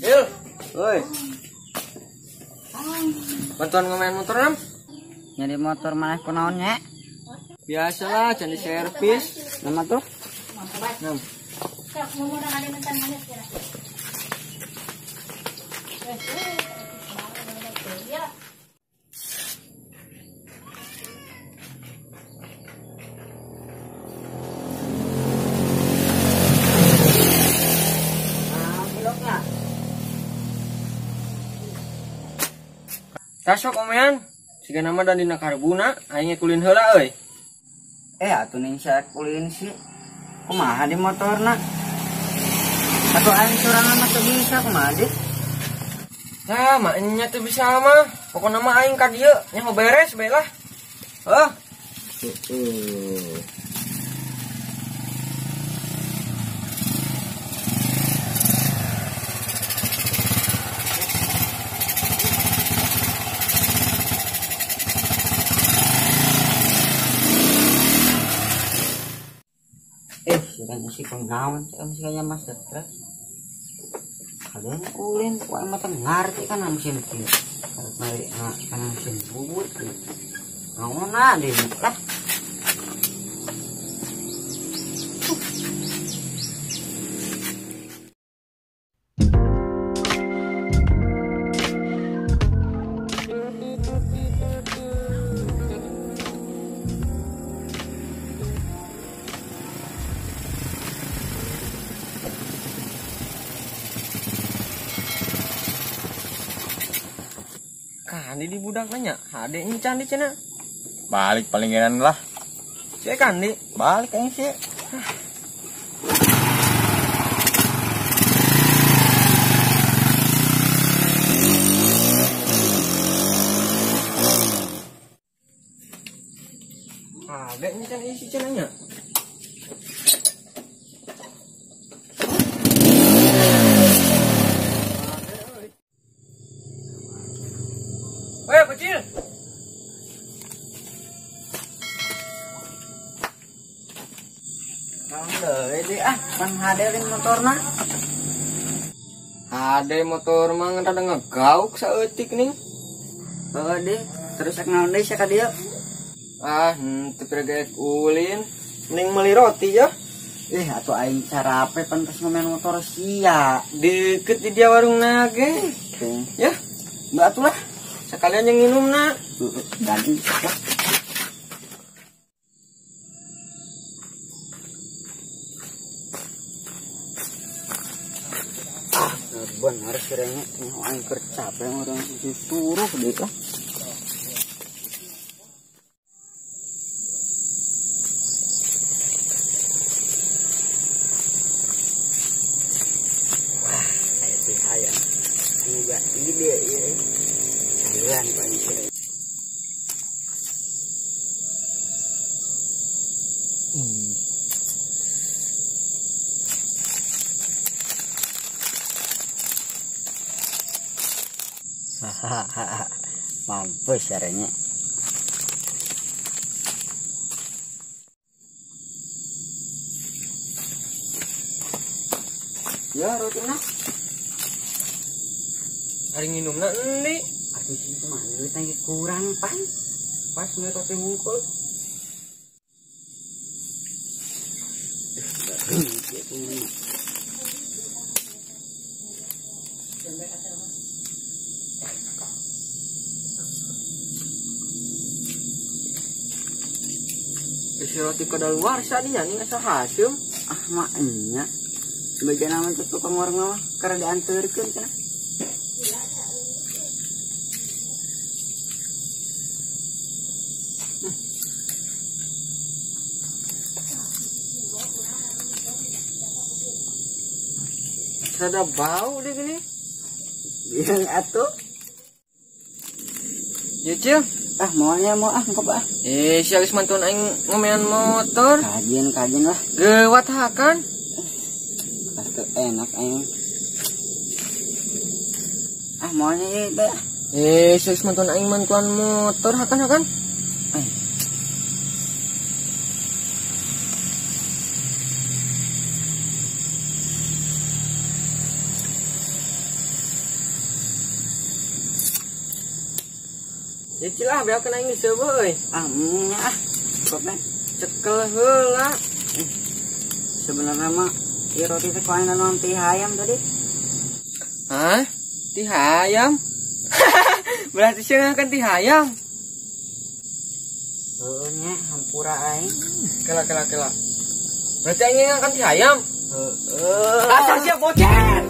Hil, woi. Bantuan ngomain motor nam? Nyari motor mana kunaon nya? Biasalah, jadi servis. Nama tuh? Nam. Tasok omean, siga nama dan dina karbuna, aing kulin heula euy. Atuh ning saya kulin sih. Kumaha di motorna? Atuh aing sorangan mah teu bisa kumaha di? Nah, maknya teu bisa mah. Pokona mah aing ka dieu nya beres bae lah. Heuh. Si pengawan sih kayaknya mas stres. Kalian kulin, kok emang ngerti kan mesin kieu. Mari kan mesin bubut. Naon deh lah. Kandi di budak nanya, hade encan di cenah. Balik paling enak lah. Saya kandi balik aing sih. Hade encan isi cenahnya. Kecil. Ah, pan hade ring motorna. Hade motor mah ngan rada ngegauk saeutik ning. Heuh deh, terus ek naon deui sia ka dieu? Ah, henteu pira ulin. Mending meuli roti ya. Atuh aing carape pan pas ngomen motor sia. Deket di dia warungna ge. Ya, mbak atuh lah. Sekalian yang minum nak. Ganti. Ah, benar kiranya aing keur capek urang disuruh deui lah. Wah, aya teh hayang. Juga ide ieu. Hahaha, mampus caranya. Ya rotina. Hari minumna endi? Aduh sih kumaha duit lagi kurang pan. Pas meuli roti hungkul. Isi roti kadaluarsa dinya nih asa haseum. Ah maknya. Bagian nama teh tukang warung mah keur dianteurkeun cenah. Ada bau deh gini. Yang atuh. Ya cil. Ah maunya mau ah engkau ah. Si geus mantuan aing ngomean motor. Kajian kajian lah. Gewat hakan. Pasti enak aing. Ah maunya ya teh. Si geus mantuan aing mantuan motor hakan hakan. Ya cilah beak aing diseubeut euy. Ah, nya ah. Cukup nih. Cekel heula. Sebenarnya mah ieu roti teh ku aing naon ti hayam tadi. Hah? Ti hayam? Berarti sia kan ti hayam. Heueuh nya, hampura aing. Kela kela kela. Berarti aing kan ti hayam. Heeh. Asal siap bocor.